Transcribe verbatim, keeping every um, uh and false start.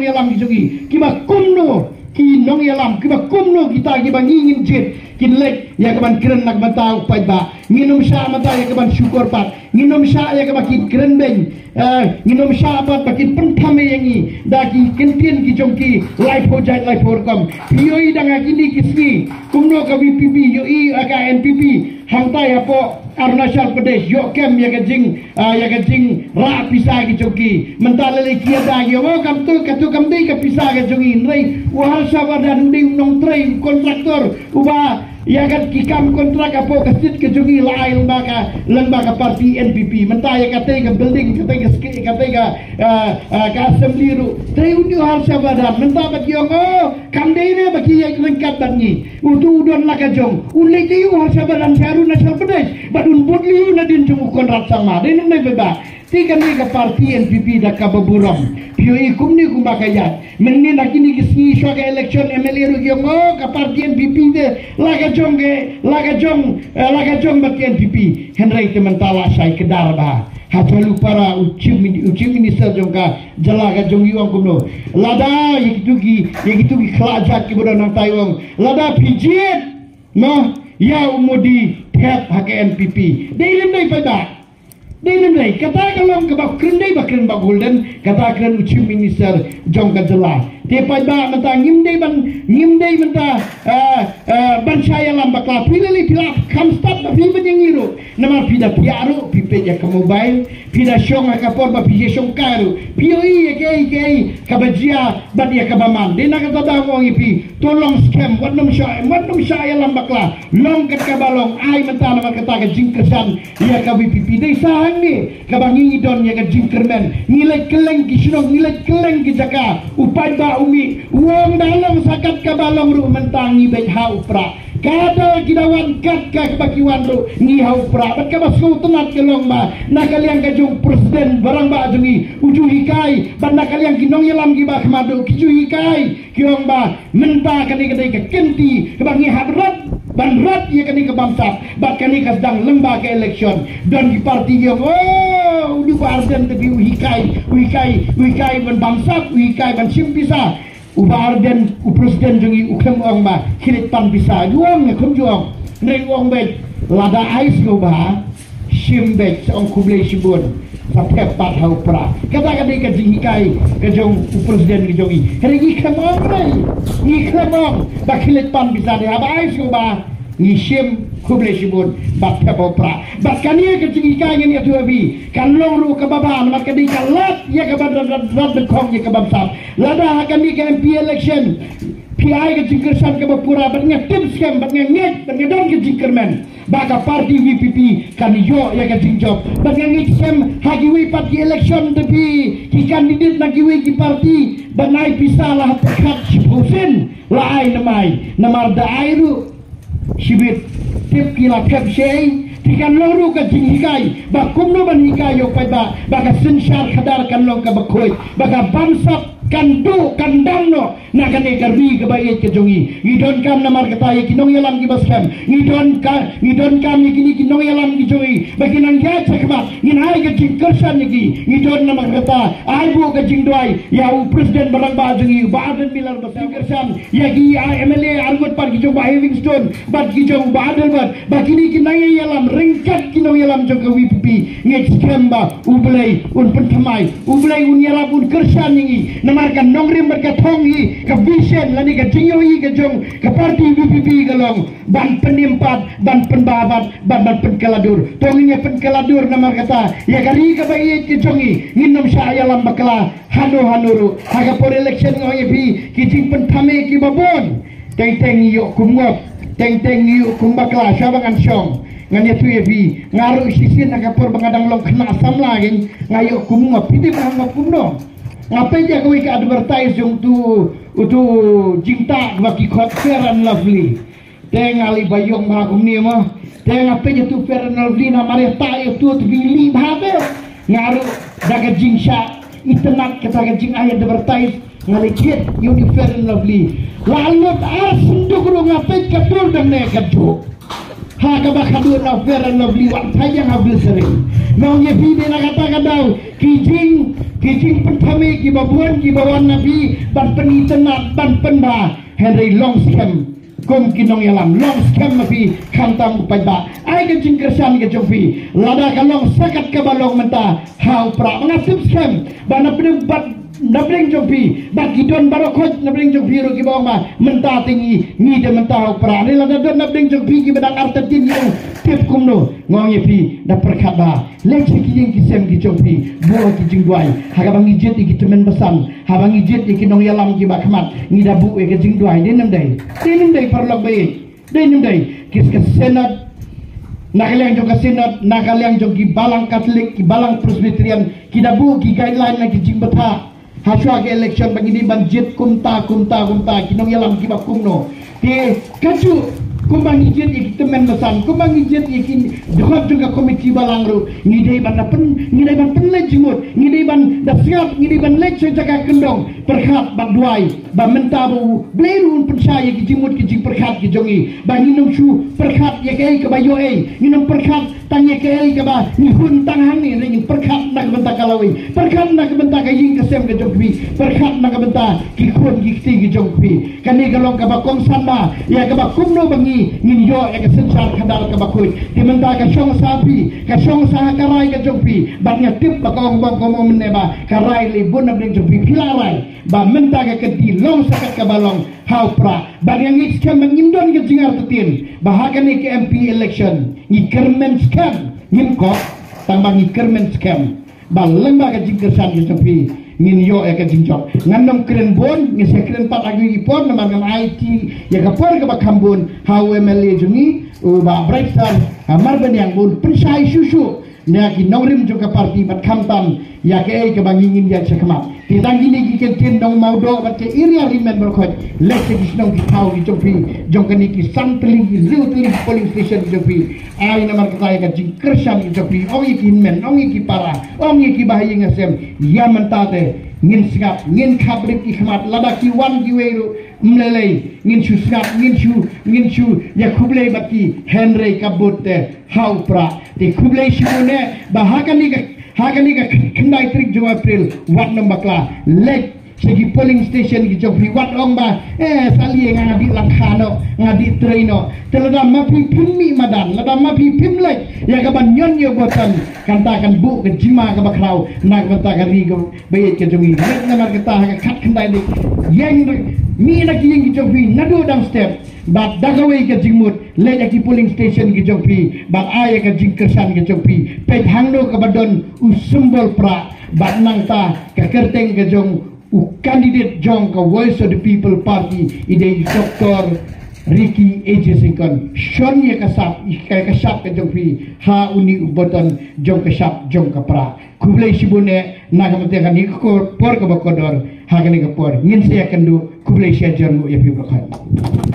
nongïalam ki jong ngi kiba kumno, ki nongïalam kiba kumno kita kiba ngi ngin jied, kin leit ïa ka ban kren na ka bynta u paidbah. Ngin ym shah mynta ïa ka ban shukor pat, ngin ym shah ïa kaba kin kren beiñ. Eh, ngin ym shah pat ba kin pynthame ïa ngi da ki kyntien ki jong ki laiphew jait laiphew rukom. Phi ïohi dang ha kine ki sngi kumno ka V P P, ïohi ïa ka N P P hangtai hapoh Arunachal Pradesh ïoh kem ïa ka jing, ah, ïa ka jingrah pisa ki jong ki. Mynta lei lei ki ïada ki ong, oh, kam tu, ka tu kam dei ka pisa ka jong ngi. Hynrei u Harshavardhan u dei u nongtrei, u kontraktor uba ïa kat ki kam kontrak hapoh ka state ka jong ngi la ai lyngba ka, lyngba ka party N P P. Mynta ïa katei ka building, katei ka ske-, katei ka, ah, ah, ka assembly ruh trei une u Harshavardhan. Mynta ba ki ong, oh, kam dei ne ba ki ïaid ryngkat bad ngi. Utu u don la ka jong, un leit ïa u Harshavardhan sha Arunachal Pradesh bad un bud ïa u nadien jong u Conrad Sangma. Dei ne ym dei paidbah? Te kane ka party N P P da kaba burom. Phi ïohi kumne kumba ka ïaid. Mynnin ha kine ki sngi shuwa ka election M L A ruh ki ong, oh, ka party N P P te la ka jong ka, la ka jong, eh, la ka jong bad ka N P P. Hynrei te mynta la shai kdar bha. Ha Jhalupara u chief min-, u chief minister jong ka jylla ka jong ngi u ong kumno? Lada ïa kitu ki, ïa kitu ki khlajat kiba don hangtai u ong, lada phi jied noh ïa u Modi, thep ha ka N P P. Dei ne ym dei paidbah? Dei ne ym dei? Kata ka long kaba kren, dei ba kren Bah Golden, kata kren u chief minister jong ka jylla. Te paidbah mynta ngim dei ban, ngim dei mynta, eh, eh, ban shah ïalam bakla. Phi lei lei phi la kham stad ba phi ban ïa ngi ruh. Namar phi da thiah ruh, phi peit ïa ka mobile, phi da shong ha ka por ba phi ïa shong kai ruh. Phi ïohi ïa kaei kaei kaba jia bad ïa kaba man. Dei na kata daw nga ong ïa phi, to long skhem, wat nym shah, wat nym shah ïalam bakla. Long kat kaba long, ai mynta namar kata ka jingkyrshan ïa ka V P P. Dei sa hangne kaba ngi ngi don ïa ka jingkyrmen. Ngi leit kylleng ki shnong, ngi leit kylleng ki jaka. U paidbah u mih, u ong da long sa kat kaba long ruh mynta ngi beit ha u Prah. Ka dei ki da wan kat ka kaba ki wan ruh ngi ha u Prah. Bad kaba sngewtynnat ka long ba na ka liang ka jong u president ba rangbah jong ngi u ju hikai, bad na ka liang ki nongïalam kiba khmat ruh ki ju hikai. Ki ong ba mynta kane ka dei ka kynti kaba ngi hap rat ban rat ïa kane ka bamsap, bad kane ka sdang lyngba ka election. Don ki party ki ong, oh, u dei u Bah Ardent te phi u hikai, u hikai, u hikai ban bamsap, u hikai ban shim pisa. U Bah Ardent, u president jong ngi, u khlem ong ba khie leit pan pisa. Ju ong ne khlem ju ong? Hynrei u ong beit, lada ai sngewbha, shim beit, sa ong khublei shibun, sa thep pat ha u Prah. Kata ka dei ka jinghikai ka jong u president ka jong ngi. Hynrei ngi khlem ong, hynrei ngi khlem ong ba khie leit pan pisa, ne haba ai sngewbha ngi shim, khublei shibun, bad thep ha u Prah. Bad kane ka jinghikai ngan ïathuh ïa phi, kan long ruh kaba bha, namar ka dei ka lad ïa ka ban rat, rat, rat nyngkong ïa ka bamsap. Lada ha kane ka M P election phi ai ka jingkyrshan kaba pura, bad nga tip skhem, bad nga ngeit, bad nga don ka jingkyrmen ba ka party V P P kan ïoh ïa ka jingjop. Bad nga ngeit skhem ha kiwei pat ki election te phi, ki candidate na kiwei ki party, ban ai pisa la ha pyrkhat shiphew sien la ai ne em ai, namar da ai ruh shibit, tip ki la thep shei. Te kan long ruh ka jinghikai ba kumno ban hikai ïa u paidbah ba ka synshar khadar kan long kaba khuid, ba ka bamsap kan duh, kan dang noh na kane ka ri kaba ïeit ka jong ngi. Ngi donkam namar kata ïa ki nongïalam kiba skhem. Ngi donkam, ngi donkam ïa kine ki nongïalam ki jong ngi ba kin nang ïaid shakhmat. Ngin ai ka jingkyrshan ïa ki. Ngi don namar kata, ai buh ka jingduwai ïa u president ba rangbah jong ngi, Bah Ardent Miller, ba jingkyrshan ïa ki, ïa M L A arngut pat ki jong Bah Heavingstone bad ki jong Bah Adelbert, ba kine ki nongïalam ryngkat ki nongïalam jong ka V P P. Ngeit skhem ba U Blei un pynthymmai, U Blei un ïarap, un kyrshan ïa ngi. Namar ka nongrim bad ka thong hi, ka vision lane ka jingïohi ka jong ka party V P P ka long ban pynim pat, ban pynbha pat, ban, ban pynkylla dur. To ngin ïa pynkylla dur, namar kata ïa ka ri kaba ïeit ka jong ngi ngin nym shah ïalam bakla hano hano ruh. Ha ka por election nga ong ïa phi, ki jingpynthame kiba bun. Teng teng ngi ïoh kum ngop, teng teng ngi ïoh kum bakla, shuwa ba ngan shong ngan ïathuh ïa phi. Nga ruh shisien ha ka por ba nga dang long khynnah samla kein, nga ïoh kum ngop. Phi tip ba ngop kumno? Nga peit ïa kawei ka advertise jong utu, utu jingtah ba ki khot Fair and Lovely. Te nga leh ba ïong bha kumne mo. Te nga peit ïa utu Fair and Lovely, namar ïa tah ïa utu te phi leh bha te. Nga ruh da ka jingshah itynnad kata ka jingai advertise, nga leit thied ïa une u Fair and Lovely. La lut ar synduk ruh nga peit ka dur dang ne ka duh. Ha kaba khadduh na Fair and Lovely, wat phai ïa nga Glycerin. Nong ïa phi dei na kata ka daw ki jing, ki jingpynthame kiba bun kiba wan na phi ban pynitynnad ban pynbha. Hynrei long skhem kum ki nongïalam, long skhem ma phi khamtam u paidbah. Ai ka jingkyrshan ka jong phi lada ka long sakat kaba long mynta ha u Prah. Ba nga tip skhem ba na pdeng bad na pdeng jong phi bad ki don baroh khoit na pdeng jong phi ruh kiba ong ba mynta te ngi, ngi te mynta ha u Prah. Hynrei lada don na pdeng jong phi kiba dang artatien ïa u, tip kumno, nga ong ïa phi da pyrkhat ba leit sha ki ïing ki sem ki jong phi, buh ki jingduwai. Ha kaba ngi jied ïa ki tymmen basan, haba ngi jied ïa ki nongïalam kiba khmat, ngi da buh ïa ka jingduwai. Dei ne ym dei? Dei ne ym dei paralok ba ïeit? Dei ne ym dei? Ki ka Synod, na ka liang jong ka Synod, na ka liang jong ki balang Katholik, ki balang Presbyterian, ki da buh ki guideline na ki jingbthah ha shuwa ka election ba ngi dei ban jied kumta, kumta, kumta, ki nongïalam kiba kumno. Te kajuh kumba ngi jied ïa ki tymmen basan, kumba ngi jied ïa ki dkhot jong ka komiti balang ruh, ngi dei ban da pyn, ngi dei ban pynleit jingmut, ngi dei ban da sngap, ngi dei ban leit sha jaka kyndong, pyrkhat bad duwai ba mynta ba u Blei ruh un pynshai ïa ki jingmut ki jingpyrkhat ki jong ngi, ba ngin ym shu pyrkhat ïa kaei kaba ïoh ei, ngin ym pyrkhat tang ïa kaei kaba ngi hun tang hangne, hynrei ngin pyrkhat na ka bynta ka lawei, pyrkhat na ka bynta ka ïing ka sem ka jong phi, pyrkhat na ka bynta ki khun ki kti ki jong phi. Kane ka long kaba kongsan bha ïa kaba kumno ba ngi ngin ïoh ïa ka synshar khadar kaba khuid. Te mynta ka shong sa phi, ka shong sa ha ka rai ka jong phi, bad nga tip ba ka ong bong ka ong mynne ba ka rai lei bun na pdeng jong phi, phi la rai ba mynta ka kynti long sakat kaba long ha u Prah. Bad nga ngeit skhem ba ngim don ka jingartatien ba ha kane ka M P election ngi kyrmen skhem, ngim kop, tang ba ngi kyrmen skhem ba lyngba ka jingkyrshan ka jong phi ngin ïoh ïa ka jingjop. Ngan ym kren bun, ngi sa kren pat ha kawei ka por namar ngan ai ïa ka por kaba kham bun ha u M L A jong ngi, u Bah Brightstar Marbaniang, bun pynshai shuh shuh na ki nongrim jong ka party bad khamtam ïa kaei kaba ngi ngin ïaid shakhmat. Te tang kine ki kyntien nong Mawdoh bad ka area ri mynbaroh khoit, leit sha ki shnong ki thaw ki jong phi, jong kane ki san tylli ki hynriew tylli ki polling station ki jong phi. Ai namar kata ïa ka jingkyrshan ki jong phi, ong ïa ki hynmen, ong ïa ki para, ong ïa ki bahaïing hasem, ïa mynta te ngin sngap, ngin khapbrip ki khmat, lada ki wan kiwei ruh ym lei lei, ngin shu sngap, ngin shu, ngin shu ïa khublei bad ki, hynrei ka vote te ha u Prah. Te khublei shibun eh ba ha kane ka, ha kane ka khyndai tarik jong April, wat nym bakla, leit sha ki polling station ki jong phi, wat ong ba eh sa lieh nga, nga dih lyngkha noh, nga dih trei noh. Te lada ma phi phim mih madan, lada ma phi phim leit ïa kaban ñion ïa u button, kata kan buh ka jingma kaba khraw na ka bynta ka ri kaba ïeit ka jong ngi. Leit namar kata ha ka khatkhyndai tarik, ïeng, mih na ki ïing ki jong phi naduh dang step, bad da kawei ka jingmut leit ha ki polling station ki jong phi bad ai ïa ka jingkyrshan ka jong phi. Peit hangno kaba don u symbol Prah, bad nangta ka kyrteng ka jong u candidate jong ka Voice of the People Party i dei Doctor Ricky A J Syngkon. Shon ïa ka shap, ïa ka shap ka jong phi ha une u button jong ka shap jong ka Prah. Khublei shibun eh na ka bynta kane ka por kaba kordor ha kane ka por. Ngin sa ïakynduh, khublei shihajar nguh ïa phi baroh khoit.